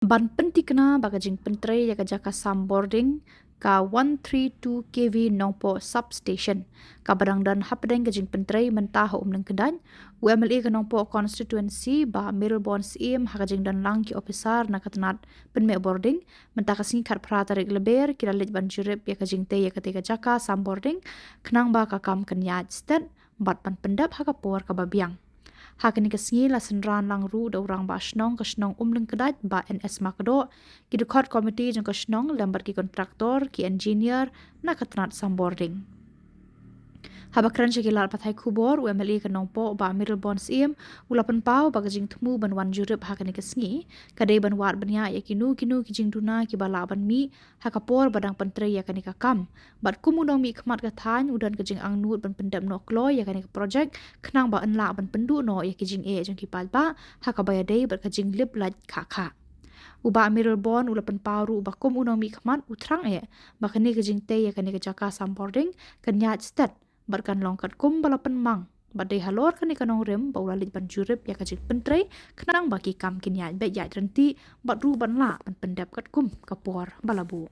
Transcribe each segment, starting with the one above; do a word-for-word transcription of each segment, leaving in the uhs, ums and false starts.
Ban pynthikna ba ka jingpyntrei ïa ka jaka sam bording ka one three two K V Nongpoh Substation kaba dang don hapdeng ka jingpyntrei mynta ha Umling Kdait, u M L A ka Nongpoh Constituency Bah Mayralborn Syiem ha ka jingdon lang ki ophisar na ka tnat pynmih bording mynta ka sngi khatphra tarik Lber ki la leit ban jurip ïa ka jingtei ïa katei ka jaka sam bording khnang ba ka kam kan ïaid stet bad ban pyndep ha ka por kaba biang. Ha kane ka sngi la synran lang ruh da u Rangbah Shnong ka shnong Umling Kdait Bah N S Makdoh, ki dkhot komiti jong ka shnong lem bad ki kontraktor, ki engineer na ka tnat sam bording. Haba kren sha ki lad pathai khubor, u M L A ka Nongpoh Bah Mayralborn Syiem u la pynpaw ba ka jingthmu ban wan jurip ha kane ka sngi ka dei ban wad bniah ïa kino kino ki jingduna kiba lah ban mih ha ka por ba dang pyntrei ïa kane ka kam. Bad kum u nongmihkhmat ka thaiñ u don ka jingangnud ban pyndep noh kloi ïa kane ka projek khnang ba yn lah ban pynduh noh ïa ki jingeh jong ki paidbah ha kaba ïadei bad ka jinglip lait khah khah. U Bah Mayralborn u la pynpaw ruh ba kum u nongmihkhmat u thrang eh ba kane ka jingtei ïa kane ka jaka sam bording kan ïaid stet bad kan long katkum ba la pynmang. Bad dei halor kane ka nongrim ba u la leit ban jurip ïa ka jingpyntrei khnang ba ki kam kin ïaid beit ïaid ryntih bad ruh ban lah ban pyndep katkum ka por ba la buh.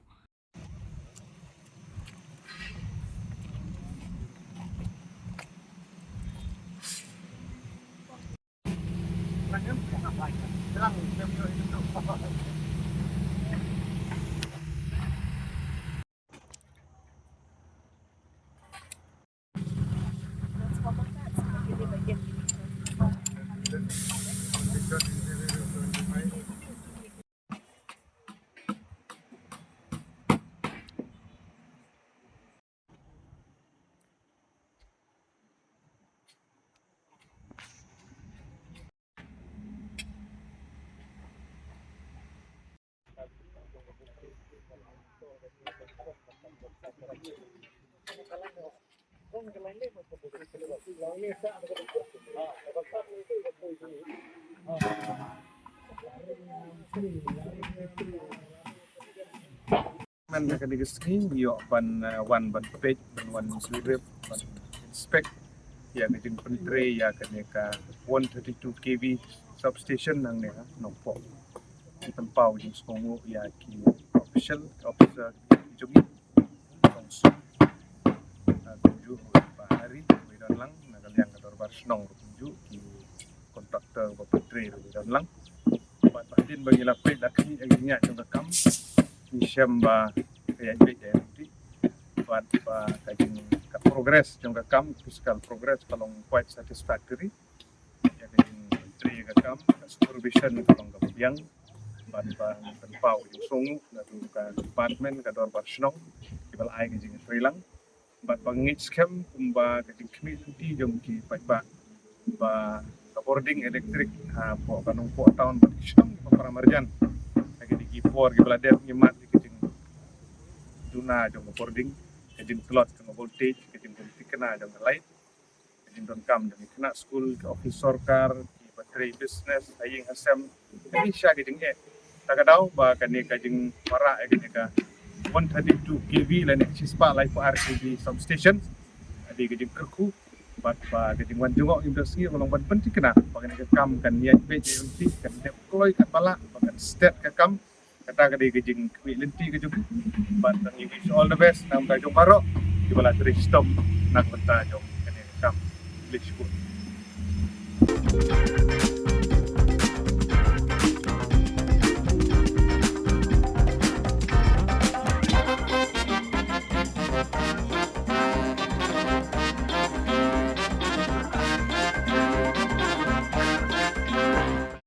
Man ha kane ka sngi ngi ïoh ban, eh, wan ban peit, ban wan jurip, ban inspect ïa ka jingpyntrei ïa kane ka one thirty-two K V substation hangne ha Nongpoh. Ngi pynpaw jingsngewnguh ïa ki official, ki officer jong ngi. Kong Suk, ah, kumjuh Bah Hari, uba don lang na ka liang ka dorbar shnong, kumjuh ki kontraktor ba pyntrei ruh ki don lang. Bad hadien ba ngi la peit la khmih ïa ka jingïaid jong ka kam, ngi shem ba ka ïaid beit ïaid ryntih. Bad ba ka jing, ka progress jong ka kam, physical progress ka long quite satisfactory. Ïa ka jingtrei ka kam, ka supervision ka long kaba biang. Bad ba ngi pynpaw jingsngewnguh naduh ka department, ka dorbar shnong kiba la ai ka jingtrei lang. Bad ba ngeit skhem kumba ka jingkhmih lynti jong ki paidbah ba ka bording elektrik hapoh ka Nongpoh town bad ki shnong kiba para marjan ha kine ki por kiba la dep ngi mad ïa ka jingduna jong ka bording, ka jingtlot jong ka voltage, ka jingthikna jong ka light, ka jingdonkam jong ki khynnah skul, ki office sorkar, kiba trei business ha ïing ha sem, ka dei shisha ka jingeh. Ta ka daw ba kane ka jingwanrah ïa kane ka one thirty-two K V lane shispah laiphew ar K V substation ka dei ka jingkyrkhu. Bad ba ka jingwan jngoh mynta ka sngi ka long ban pynthikna ba kane ka kam kan ïaid beit ïaid ryntih, kan dep kloi katba lah, ba kan stet ka kam. Kata ka dei ka jingkhmih lynti ka jong ngi. Bad ngi wish all the best na ka bynta jong baroh kiba la trei shitom na ka bynta jong kane ka kam. Khublei shibun.